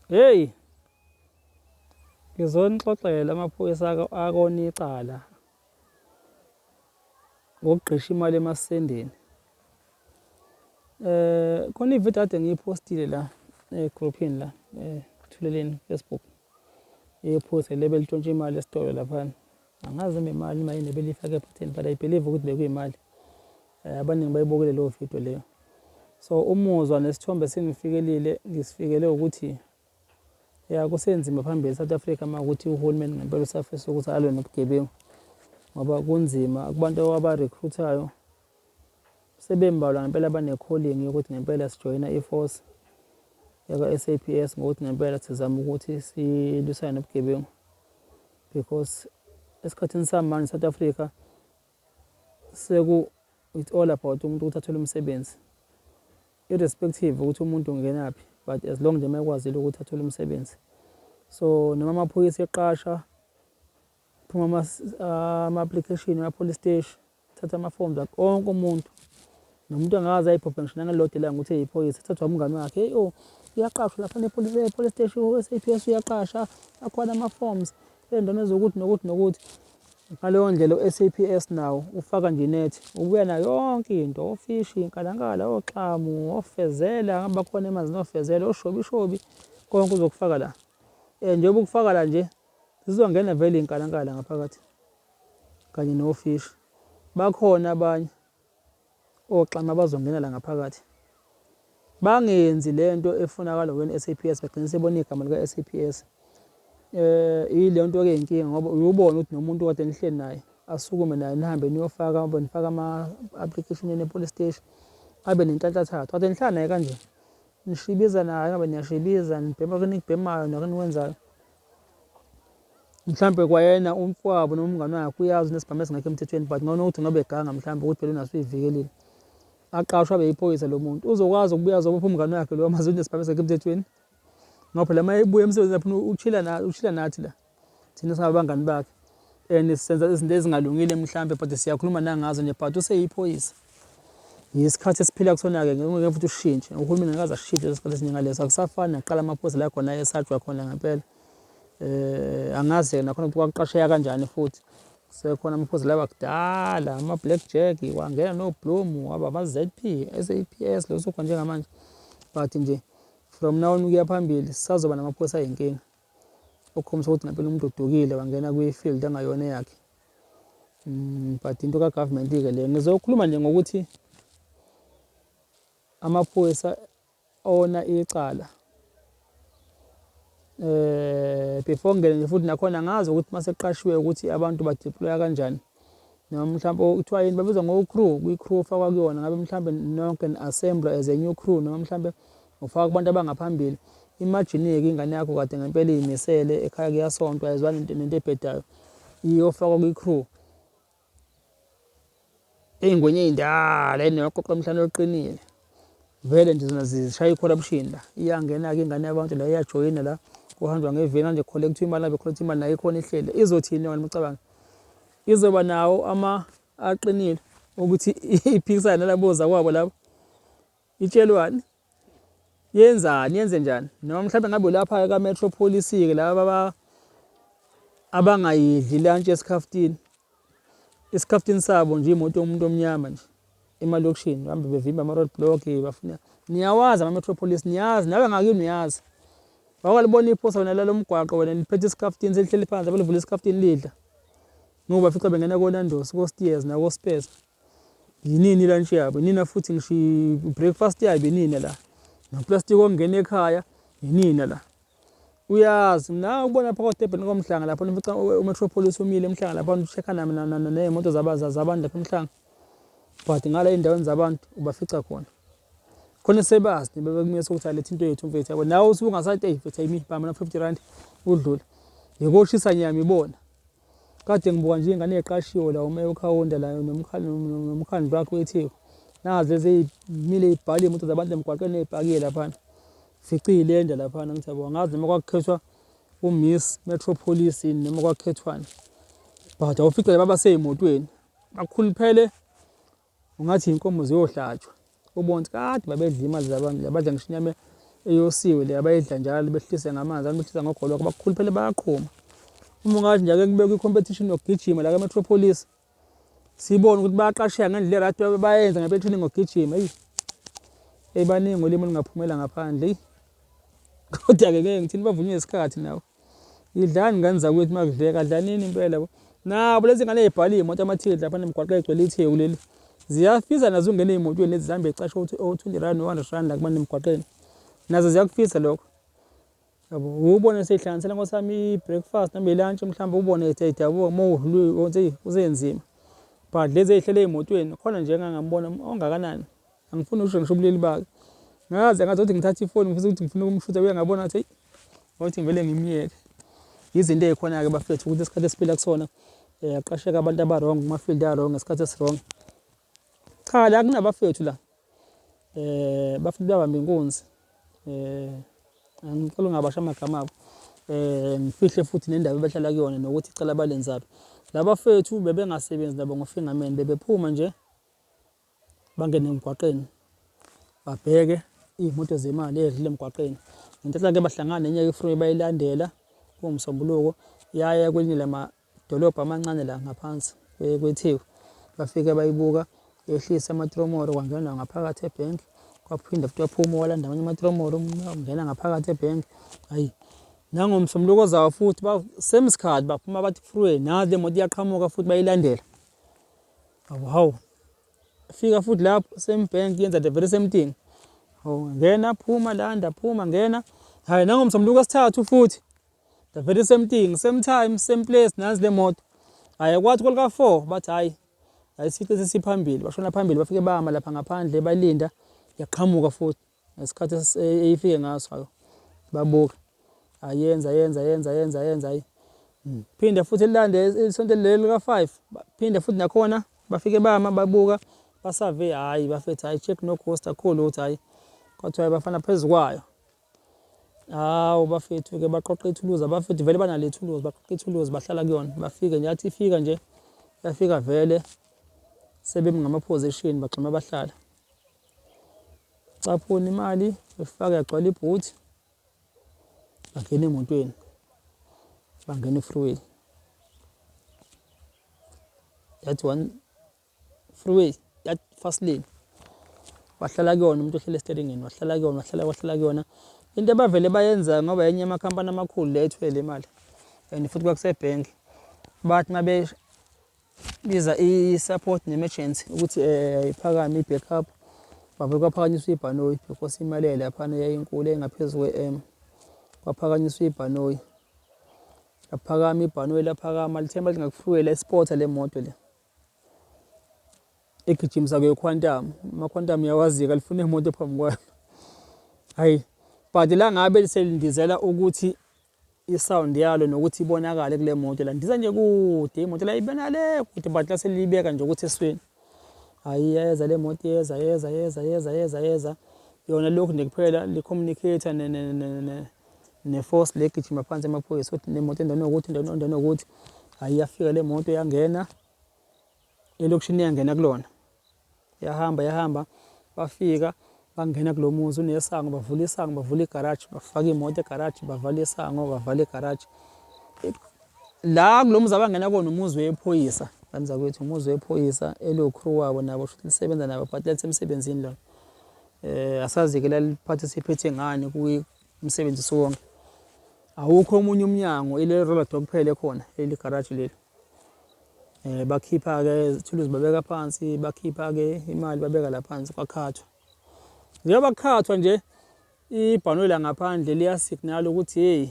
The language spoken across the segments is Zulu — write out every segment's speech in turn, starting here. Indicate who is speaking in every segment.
Speaker 1: Hey, ngizonixoxela amaphoyisa akona icala ngokugqisha imali emasendeni. Khona ividiyo kade ngiyiphostile la egroupini la Thuleleni Facebook yephoyisa leli belitshontsha imali esitolo laphana. Angazi noma imali noma yini ebeliyifake ephatheni but I believe ukuthi bekuyimali. Abaningi bayibukile leyo video leyo. So umuzwa nesithombe singifikelile ngisifikele ukuthi ya kusenzima phambili eSouth Africa uma ukuthi uhulumeni ngempela usafisa ukuthi alwe nobugebengu ngoba kunzima kubantu abarecruitayo sebembalwa ngempela abane-calling yokuthi ngempela sijoyina i-force yaka-SAPS ngokuthi ngempela sizama ukuthi silwisane nobugebengu because esikhathini samanje South Africa seku it's all about umuntu ukuthi athole umsebenzi irrespective ukuthi umuntu ungenaphi but as long nje mayekwazile ukuthi athole umsebenzi. So noma amaphoyisa eqasha phuma ama-application ema-police station thatha ama-forms akhe onke umuntu nomuntu angakaze ayiphuphe ngisho nangelilodwa ilanga ukuthi eyiphoyisa thathwa umngane wakhe hey oh uyaqashwa lapha ne-police station u-S_A_P_S uyaqasha akhona ama-forms ey'ndaweni eziwukuthi nokuthi nokuthi. Ngaleyo ndlela u-S_A_P_S nawo ufaka nje inethi ubuya nayo yonke into ofishi, inkalankala, oxamu, ofezela ngabe bakhona emanzini ofezela, oshobishobi konke uzokufaka la. Njengoba ukufaka la nje zizongena vele iy'nkalankala ngaphakathi kanye nofishi. Bakhona abanye oxamu abazongena la ngaphakathi bangenzi lento efunakala wen-S_A_P_S bagcine sebona igama lika-S_A_P_S. Ile nto ke inkinga ngoba uyubona ukuthi nomuntu kade nihleli naye asukume naye nihambe niyofaka ngoba nifaka ama-application enu e-police station abe nenhlanhlathathu kade nihlala naye kanje nishibiza naye ngabe niyashibiza nibhema kenikubhemayo nakenikwenzayo mhlampe kwayena umfowabo noma umngane wakhe uyazi unesibhamu esingekho emthethweni but ngcono ukuthi ngoba eganga mhlampe ukuthi phela unaso uyivikelile aqashwe abe yiphoyisa lo muntu uzokwazi ukubuya azobopha umngane wakhe lo amazi unesibhamu esingekho emthethweni ngoba phela uma ebuya emsebenzini afuna ukuchila na uchila nathi la thina singabangani bakhe and senza izinto ezingalungile mhlampe but siyakhuluma nangazo nje but useyiphoyisa yisikhathi esiphila kusona-ke ngeke futhi ushintshe uhulumeni ngeke aze ashintshe lesikhathi esinjengaleso akusafani naqala amaphoyisa la khona esatshwa khona ngempela angazi-ke nakhona ukuthi kwakuqasheka kanjani futhi sekhona amaphoyisa lawa kudala ama-black jack wangena no-bloom waba ama-Z_P S_A_P_S lo sukhona njengamanje but nje from now on ukuya phambili sisazoba namaphoyisa ayinkinga okukhombisa ukuthi ngempela umuntu udukile wangena kwi-field engayona eyakhe. But into ka-government-ke leyo. Ngizokhuluma nje ngokuthi amaphoyisa ona icala before ngingene nje futhi nakhona angazi ukuthi mase kuqashiwe ukuthi abantu badeploya kanjani noma mhlawumbe kuthiwa yini babizwa ngo-crew kwi-crew ofakwa kuyona ngabe mhlawumbe nonke ni-assemble as a new crew noma mhlawumbe ufaka kubantu abangaphambili. Imagine-ke ingane yakho kade ngempela iyimisele ekhaya kuyasontwa ayizwani nento ebhedayo iyofakwa kwi-crew ey'ngwenya ey'ndala ey'noqoqo emhlane oluqinile vele nje zona zishaya i-corruption la iyangena-ke ingane yabantu la iyajoyina la kuhanjwa ngeveni manje collect imali abe collect imali nayo ikhona ihlele izothini yona umcabango izoba nawo ama aqinile ukuthi iphikisane nalabo zakwabo labo itshelwani yenzani yenze njani noma mhlawumbe ngabe lapha ka-metro police-ke laba abangayidli ilantshi esikhafutini esikhafutini sabo nje imoto yomuntu omnyama nje emalokishini bahambe bevimba ama-road block bafuna niyawazi ama-metro police niyazi nawe ngakini uyazi wakwalibona iphosa wena lalo mgwaqo wena liphethe isikhafutini selihleli phansi abalivula isikhafutini lidla ngoba bafica bengena koNandos ko-Steers nako-Spurs yinini ilantshi yabo yinina futhi ngisho i-breakfast yabo yinina la noplastiki ongena ekhaya yinina la uyazi mina ubona phakathi Durban komhlanga lapho nifica umetropolis umile emhlanga lapho ucheck-a ney'moto zabantu lapha emhlanga but ngala ey'ndaweni zabantu ubafica khona khona sebazi bebekumisa ukuthi alethe into yethu mfethu yabo nawe usuke ungasathi eyi mfethu ayimi bamba na 50 rand udlula ngikoshisa nyama ibona Kade ngibuka nje iy'ngane ey'qashiwe la umeya uKhawunda la nomkhandlu wakhe weTheku. Nazi lezi ey'mile y'bhala iy'moto zabantu emgwaqeni ey'pakiwe laphana. Fice iy'lenda laphana ngithi yabo angazi noma kwakukhethwa u-Miss Metropolis yini noma kwakukhethwani. But awufice laba abasey'motweni bakhuluphele ungathi iy'nkomo ziyohlatshwa. Ubone ukuthi kade babedla imali zabantu la badla ngisho inyama Eyosiwe le abayidla njalo behlise ngamanzi, abantu behlisa ngogoloko bakhuluphele bayaqhuma. Uma ungathi nje ake kubekwe i-competition yokugijima la ka-Metropolis sibone ukuthi bayaqasheka ngendlela e-right bayenza ngempela i-training ngokugijima eyi. Eyi baningi olimi olungaphumela ngaphandle eyi. Kodwa-ke ngeke ngithini bavunywe isikhathi nabo. Idlani ngane zakwethu uma kudleka, dlanini impela bo. Nabo lezi ngane ey'bhala iy'moto amathikithi laphana emgwaqeni egcwele iTheku leli. Ziyafisa nazo ukungena ey'motweni lezi zihambe zicashe o-twenty rand, o-hundred rand la kubantu emgwaqeni. Nazo ziyakufisa lokho. Yabo, ubone seyihlanganisela nkosi yami i-breakfast noma i-lunch mhlawumbe ubone ethi dabuka uma udlula uthi eyi kusenzima. But lezi ey'hlele ey'motweni khona nje engangambona ongakanani. Angifuni ukusho ngisho ubulili bakhe. Ngaze ngathi ukuthi ngithathe ifoni ngifisa ukuthi ngifuna ukumshutha kuye ngabona ngathi eyi ngokuthi ngivele ngimyeke. Izinto ey'khona-ke bafethu ukuthi isikhathi esiphila kusona um aqasheka abantu aba-wrong kuma-field a-wrong ngesikhathi esi-wrong. Cha la kunabafethu la um bafethu babamba inkunzi um angicela ungabasho amagama abo um ngifihle futhi nendawo ebahlala kuyona nokuthi icala balenzaphi. Labafethu bebengasebenzi nabo ngo-fingerman bebephuma nje bangene emgwaqeni babheke iy'moto zemali ey'dlula emgwaqeni. Ngenhlanhla-ke bahlangana nenye i-freeway bayilandela kuwumsombuluko yaya kwelinye lamadolobha amancane la ngaphansi kweTheku. Bafike bayibuka yehlisa amatromoro kwangenwa ngaphakathi ebhenki kwaphinde futhi waphuma walanda amanye amatromoro ungena ngaphakathi ebhenki. Hhayi nangomsombuluko ozayo futhi same sikhathi baphuma bathi freeway nazi le moto iyaqhamuka futhi bayilandela. Hawu hawu. Fika futhi lapho same bank yenza the very same thing. Hawu ngena phuma landa phuma ngena. Hayi nangomsombuluko wesithathu futhi the very same thing, same time, same place nansi le moto. Hayi kwathi kwelika 4 bathi hayi hayi sifice sesiphambili bashona phambili bafike bama lapha ngaphandle balinda yaqhamuka futhi. Ngesikhathi eyifike ngaso hayo babuka ayenza yenza yenza yenza yenza hayi hmm. phinde futhi lilande isonto leli lika 5 phinde futhi nakhona bafike bama babuka basave hayi bafethu hayi check no ghost akho lutho hayi kwathiwa bafana phezu kwayo hawu bafethu ke baqoqa ithuluzi abafethu vele banalo ithuluzi baqoqa ithuluzi bahlala kuyona bafike nje athi ifika nje yafika vele sebemi ngama-position bagxuma bahlala Caphuna imali befaka yagcwala ibhuthi bangena emotweni bangena e-freeway that one freeway that fast lane wahlala kuyona umuntu ohlele esiteringini wahlala kuyona wahlala wahlala kuyona into abavele bayenza ngoba yenye amakhampani amakhulu le ethwele imali and futhi kwakusebhenki bathi uma biza i-support ne-emergency ukuthi um iphakame i-backup bavele kwaphakanyiswa ibhanoyi because imali yaylaphana yayinkulu yayingaphezu kwe-m kwaphakanyiswa ibhanoyi laphakama ibhanoyi laphakama lithemba lingakufuwela isipotha le moto le egijimisa kwe-quantum ama-quantum uyawazika lifuna imoto phambi kwayo hayi but la ngabe selindizela ukuthi i-sound yalo nokuthi ibonakale kule moto la ndiza nje kude imoto la ibona le kude but lase liyibeka nje ukuthi esweni hayi iyeza le moto iyeza yeza yeza yeza yeza yeza yona lokhu nje kuphela li-communicator ne-force le gijima phansi emaphoyisa ukuthi nemoto endaweni yokuthi endaweni yokuthi hayi iyafika le moto yangena elokishini yangena kulona Yahamba yahamba bafika bangena kulo muzi unesango bavula isango bavula igaraji bafaka imoto egaraji bavala isango bavala igaraji la kulo muzi abangena kona umuzi wephoyisa banza kwethu umuzi wephoyisa elocrew wabo nabo shuthi lisebenza nabo but lalisemsebenzini lona eh asazi-ke laliphathe siphethe ngani kumsebenzi siwonke awukho omunye umnyango ile roller door kuphela ekhona leli garaji leli Eh bakhipha ke izithuluzi babeka phansi, bakhipha ke imali babeka la phansi kwakhathwa. Njengoba kukhathwa nje ibhanoyi la ngaphandle liyasignala ukuthi hey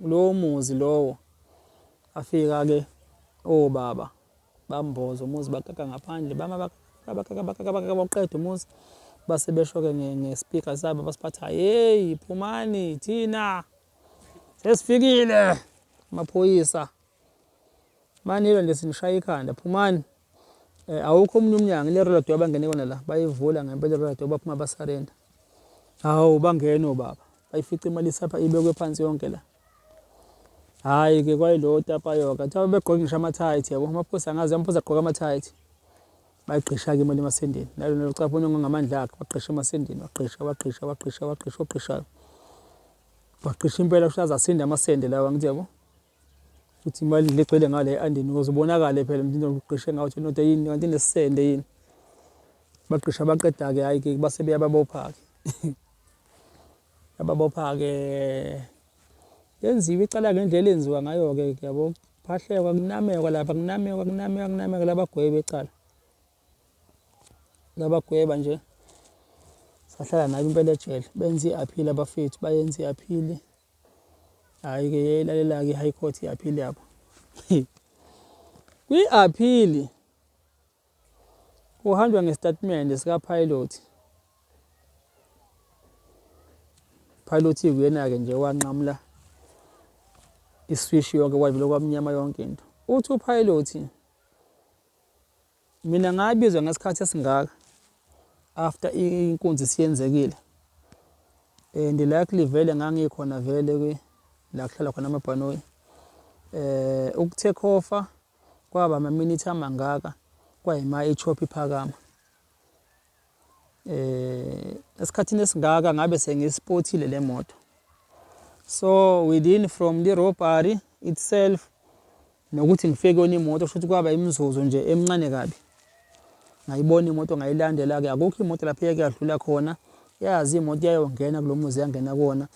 Speaker 1: lowo muzi lowo afika ke obaba bamboza umuzi bakaka ngaphandle bama bakaka bakaka bakaka baqeda umuzi base besho ke ngespeaker sabo basiphatha hey phumani thina sesifikile amaphoyisa Manilwa nje sinishaya ikhanda phumani. Eh, awukho omunye umnyango ile roller door abangene kona la bayivula ngempela roller door baphuma basarenda. Hawu bangena obaba bayifica imali isapha ibekwe phansi yonke la. Hayi ke kwayilo tapayoka kuthiwa begqoke ngisho ama-tight yabo amaphoyisa angazi amaphoyisa agqoka ama-tight. Bayigqisha-ke imali emasendeni. Nalo nalo caphuna ngamandla akhe wagqisha emasendeni wagqisha wagqisha wagqisha wagqisha ogqishayo. Wagqisha impela kusho aze asinde amasende lawa ngithi yabo. Futhi imali le egcwele ngale e-andini ukuze ubonakale phela mntu ugqishe ngawo ukuthi inoda yini kanti inesisende yini. Bagqisha baqeda-ke hhayi-ke base beyababopha-ke. Yababopha-ke yenziwa icala ngendlela enziwa ngayo-ke yabo phahlekwa kunamekwa lapha kunamekwa kunamekwa kunamekwa labagwebe icala labagweba nje sahlala nabo impela ejele benza i-appeal abafethu bayenza i-appeal hhayi-ke yayilalela-ke i-high court i-appeal yabo kwi-appeal Kuhanjwa ngesitatimende sika-pilot. Pilot uyena-ke nje wanqamula iswishi yonke kwavele kwamnyama yonke into. Uthi upilot mina ngabizwa ngesikhathi esingaka after inkunzi siyenzekile and likely vele ngangikhona vele la kuhlala khona amabhanoyi eh uku-take off Kwaba amaminithi amangaka kwayima i-chop iphakama. Eh esikhathini esingaka ngabe sengisipotile le moto. So within from the robbery itself nokuthi ngifike kuyona imoto kusho ukuthi kwaba imizuzu nje emincane kabi. Ngayibona imoto ngayilandela-ke akukho imoto lapho eyake yadlula khona yazi imoto yayongena kulo muzi yangena kuwona.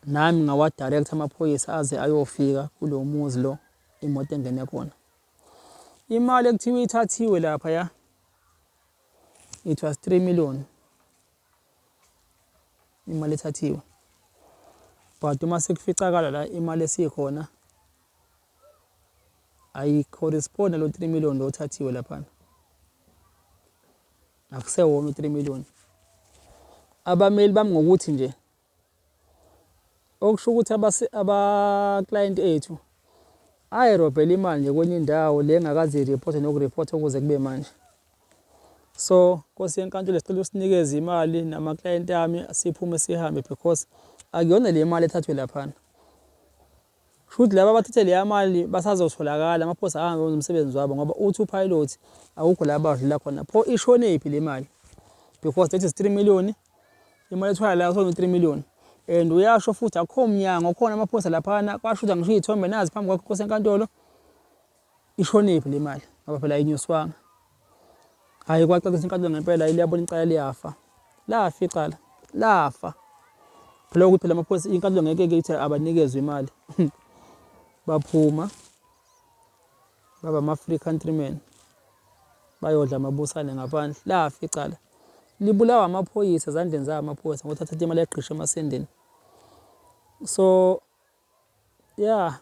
Speaker 1: Nami ngawa-direct amaphoyisa aze ayofika kulo muzi lo. Imoto engene khona. Imali ekuthiwa ithathiwe lapha ya it was 3 million imali ethathiwe but uma sekuficakala la imali esikhona ayi-correspond nalo 3 million lo othathiwe laphana akusewona u-3 million abameli bami ngokuthi nje Okusho ukuthi aba-client ethu ayirobhela imali nje kwenye indawo le engakaze iriphothwe nokuriphothwa kuze kube manje. So Nkosi yenkantolo sicela usinikeze imali namaklayenti ami siphume sihambe because akuyona le mali ethathwe laphana. Kusho ukuthi laba abathathe leya mali basazotholakala amaphoyisa ahambe wenza umsebenzi wabo ngoba uthi upilot akukho la badlula khona. Pho ishonephi le mali? Because that is 3 million. Imali ethwala la kusona 3 million. And uyasho futhi akukho mnyango khona amaphoyisa laphana kwashuthwa ngisho iy'thombe nazi phambi kwakho Nkosi enkantolo. Ishonephi le mali? Ngoba phela ayinyuswanga. Hhayi kwacacisa inkantolo ngempela liyabona icala liyafa. Lafa icala. Lafa. Phela ukuthi phela amaphoyisa inkantolo ngeke ke ithi abanikezwe imali. Baphuma baba ama-free countrymen bayodla amabusane ngaphandle. Lafa icala. Libulawa amaphoyisa ezandleni zawo amaphoyisa ngokuthi athathe imali yagqisha emasendeni. So yeah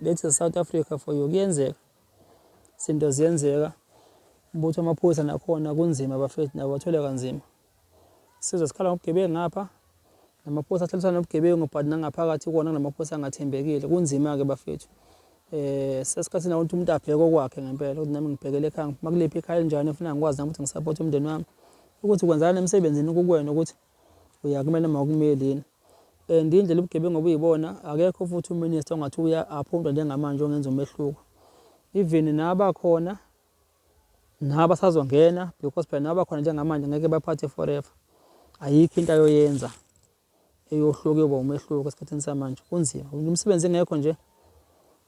Speaker 1: that is South Africa for you kuyenzeka izinto ziyenzeka umbutho wamaphoyisa nakhona kunzima bafethu nabo bathwele kanzima sizwe sikhala ngobugebengu ngapha namaphoyisa ahlalisana nobugebengu but nangaphakathi kona kunamaphoyisa angathembekile kunzima-ke bafethu eh sesikhathini ukuthi umuntu abheke okwakhe ngempela ukuthi nami ngibhekele ekhaya makulephi ikhaya elinjani efuna ngikwazi nami ukuthi ngisapothe umndeni wami ukuthi kwenzakala emsebenzini kukwena ukuthi uyakumele noma akumeli yini and indlela ubugebengu obuyibona akekho futhi uminister ongathi uya aphuntwa njengamanje ongenza umehluko even nabakhona nabasazongena because phela nabakhona njengamanje ngeke baphathe forever ayikho into ayoyenza eyohluka yoba umehluko esikhathini samanje kunzima umsebenzi engekho nje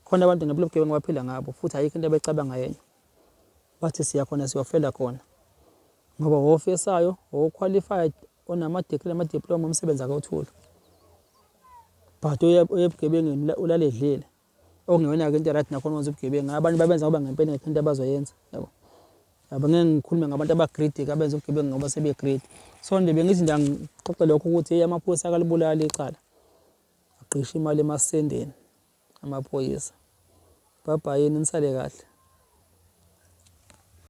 Speaker 1: khona abantu ngempela ubugebengu baphila ngabo futhi ayikho into abecabanga yenye bathi siya khona siyofela khona Ngoba wofisayo, oqualified, onama-degree nama-diploma umsebenzi akawutholi. But oya ebugebengeni ulala edlile. Okungeyona-ke into right nakhona ukwenza ubugebengu. Abanye babenza ngoba ngempela ingekho into abazoyenza yabo. Yabo ngeke ngikhulume ngabantu aba-greedy-ke abenza ubugebengu ngoba sebe-greedy. So nje bengithi nje angixoxe lokho ukuthi hheyi amaphoyisa akalibulali icala. Agqishe imali emasendeni amaphoyisa. Bye bye nisale kahle.